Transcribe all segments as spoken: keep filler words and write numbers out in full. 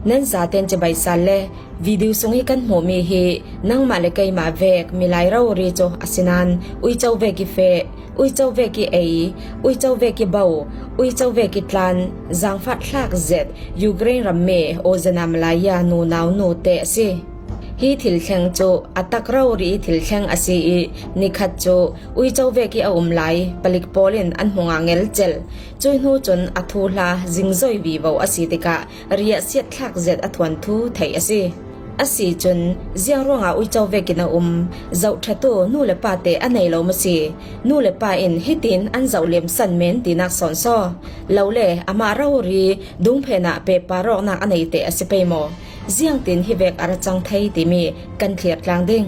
Nan zaten cibai sal le, video sung hi kan hmuh mi hi nangmah le keimah vek milai rori cu a si nain, uico vek i feh, uico vek i ei, uico vek i bo, uico vek i tlan, zaangfah thlak zet Ukraine ram mi Ozena Malaya nunau nu te a si. Hi thil thleng cu a tak rori i thil thleng a si i, nikhat cu uico vek i a um lai palik pawl in an hmu ngelngel. Cuih hnu cun a thuhla zingzoi vivo a si tikah riahsiat thlak zet a thuanthu theih a si. A si cun, ziang ruangah uico vek in a um, zohṭhatu nu le pa te a nei lo maw si? Nu le pa in hitin an zoh liamsan men tinak sawn saw? Lo le, amah rori dungphen ah pehpar awknak a nei te a si pei maw? Ziangtin hi vek a ra cang thei timi kan thlir tlang ding.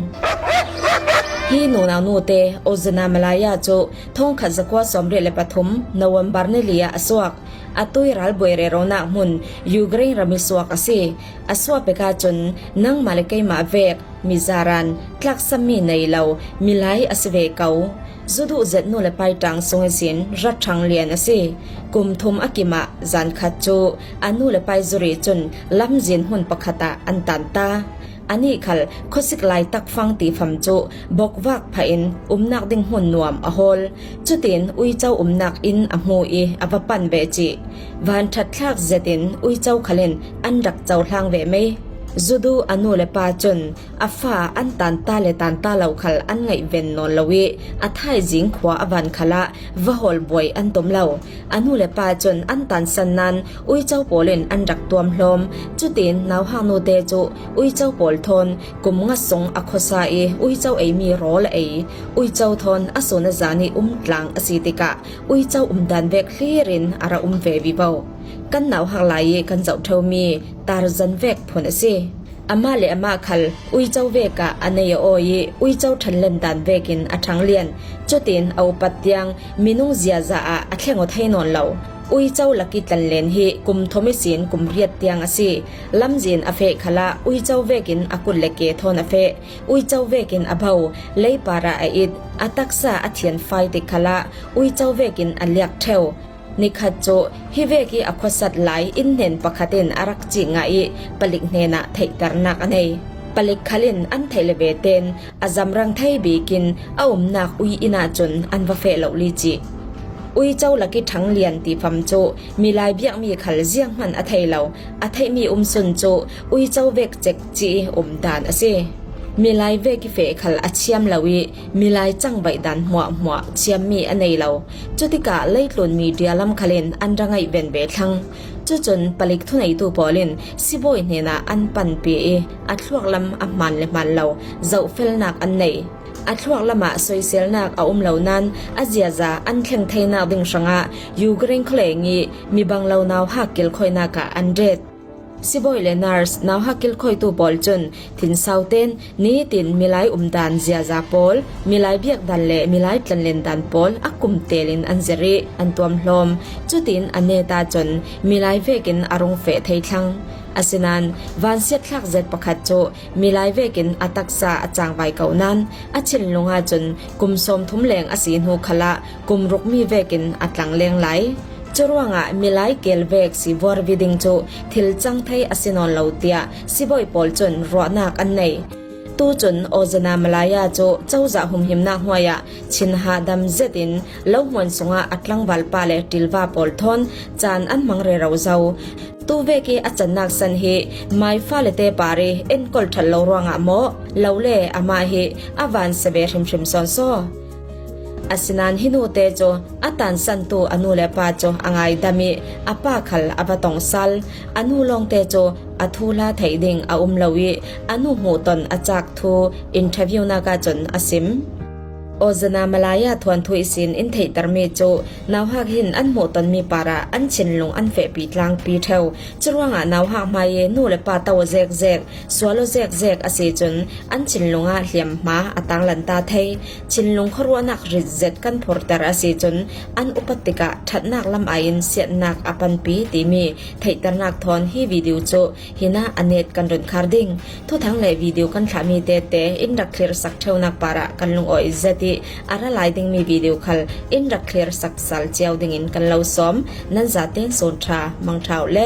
Hi nunau nu te Ozena Malaya cu thongkhat zakua sawmriat le pathum November ni li ah a suak. A tui ralbuai reronak hmun Ukraine ram i suak a si. A suah pek ahcun nangmah le keimah vek mizaran tlaksammi nei lo milai a si ve ko. Zu duh zet nu le pa i ṭang sung ihsin rat ṭhang lian a si. Kum thum a kim ah zan khat cu a nu le pa i zuri cun lamzin hmun pakhat ah an tan ta. Anih khal khuasik laitak fang tifam cu bokvak phah in umnak ding hmun nuam a hawl. Cutin uico umnak inn a hmu i a va pan ve cih. Vanṭhat thlak zetin uico khal in an rak cohlang ve mei. Zu duh a nu le pa cun a fa an tan ta le tan ta lo khal an ngaihven nawn lo i a thaizing khua a van khalah va hawl buai an tum lo. A nu le pa cun an tansan nain uico pawl in an rak tuamhlawm. Cutin nauhak nu te cu uico pawl thawn kum nga sung a khuasa i uico eimi rawl a ei. Uico thawn a sun a zan i um tlang a si tikah uico umdan vek hlir in a ra um ve vivo. Kan nauhak lai i kan zoh ṭheumi Tarzan vek phun a si. Amah le amah khal uico vek ah a nei a awi i uico ṭhanlen dan vekin a ṭhang lian. Cutin a upat tiang minung ziaza ah a thleng aw thei nawn lo. Uico laki tlanlen hi kum thum ihsin kum riat tiang a si. Lamzin a feh khalah uico vekin a kut le ke thawn a feh. Uico vekin a bo, leipar ah a it, a taksa a thianfai tik khalah uico vekin a liak ṭheu. Nikhat cu hi vek i a khuasat lai inn hnen pakhat in a rak cih ngah i palik hnenah theihternak a nei. Palik khal in an theih le ve tein a zamrang thei bikin a umnak ui inn ahcun an va feh lo li cih. Uico laki ṭhang lian tifam cu milai biakmi khal zianghman a thei lo, a theihmi umsun cu uico vek cek cih i umdan a si. Milai vek i feh khal a thiam lo i milai cangvaih dan hmuahhmuah thiammi a nei lo. Cutikah leitlun media lam khal in an ra ngaihven ve thlang. Cucun palik thuneitu pawl in sibawi hnenah an panpi i a thluak lam a hmaan le hmaan lo zohfelnak an nei. A thluak lamah soiselnak a um lo nain a ziaza an thleng theinak ding hrangah Ukraine khualeng i mi bang lo nauhak kilkhawinak ah an ret. Sibawi le nurse nauhak kilkhawitu pawl cun thinsau tein nitin milai umdan ziaza pawl, milai biakdan le milai tlanlen dan pawl a kum tel in an zir i an tuamhlawm. Cutin a net ahcun milai vekin a rung feh thei thlang. Asinain vansiat thlak zet pakhat cu milai vekin a taksa a cangvai ko nain a thinlung ahcun kum sawmthum leng a si hnu khalah kum rukmi vekin a tlangleng lai. Curuangah milai kel vek sivuarvi ding cu thil cang thei a si nawn lo tiah sibawi pawl cun ruahnak an nei. Tucun Ozena Malaya cu cozah humhimnak hnuai ah chin hahdam zetin lo hmuan sungah a tlangval pa le ṭilva pawl thawn caan an hmang rero zo. Tuvek i a cannak san hi mai fale te par i enkawl ṭhat lo ruangah maw? Lo le amah hi a van si ve hrimhrim sawn saw. Asinain hi nu te cu a tansantu a nu le pa cu a ngaidam i a pa khal a va tong sal. A nu lawngte cu a thuhla theih ding a um lo i a nu hmuhton a cak thu interview nak ahcun a sim. Ozena Malaya thuanthu ihsin in theihtermi cu nauhak hin an hmuhtonmi parah an thinlung an fehpi tlangpi ṭheu. Curuangah nauhak hmai i nu le pa to aw zekzek, sual aw zekzek a si cun an thinlung ah hliamhma a tanglan ta thei. Thinlung khuaruahnak rit zet kan phurter a si cun an upat tikah ṭhatnak lam aiin siatnak a panpi timi theihternak thawn hi video cu hinah a net kan run khar ding. Thuthang le video kan thlahmi tete in rak thlirsak ṭheunak parah kan lungawi zet i a ra lai dingmi video khal in rak thlirsak sal cio dingin kan lo sawm. Nan zaten sawn ṭha, mangṭha uh le.